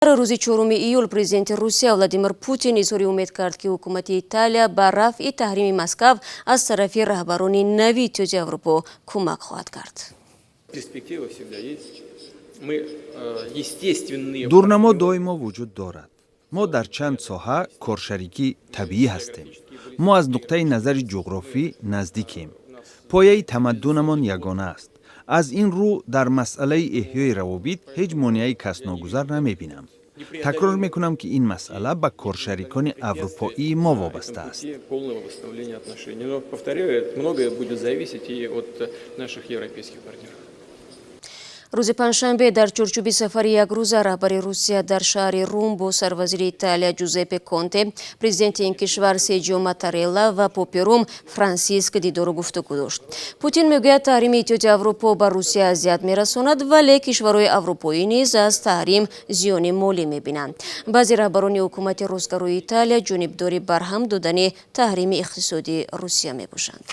Рӯзи 4 июл президенти Русия Владимир Путин изҳори умед кард, ки ҳукумати Италия ба рафъи таҳрими Москав аз тарафи раҳбарони нави Иттиҳоди Аврупо кӯмак хоҳад кард. Перспектива всегда есть. Мы естественные Дурнамо доимо вуҷуд дорад. Мо дар чанд соҳа коршарикӣ табиӣ ҳастем. Мо аз нуқтаи назари ҷуғрофӣ наздикем, пояи тамаддунамон ягона аст. Аз ин рӯ дар масъалаи эҳёи равобит ҳеҷ монеаи касногузар намебинам. Такрор мекунам, ки ин масъала ба коршарикони аврупоии мо вобаста аст. Полного восстановления отношений. Но, повторяю, многое будет зависеть и от наших европейских партнеров. Рӯзи панҷшанбе дар чорчӯби сафари якрӯза раҳбари Русия дар шаҳри Рум бо сарвазири Италия Ҷузеппе Конте, президенти ин кишвар Серҷио Маттарелла ва попи Рум Франсиск дидору гуфтугӯ дошт. Путин мегӯяд, таҳрими Иттиҳоди Аврупо ба Русия азият мерасонад, вале кишварҳои аврупоӣ низ аз таҳрим зиёни молӣ мебинанд. Баъзе раҳбарони ҳукумати ростгарои Италия ҷонибдори барҳам додани таҳрими иқтисодии Русия мебошанд.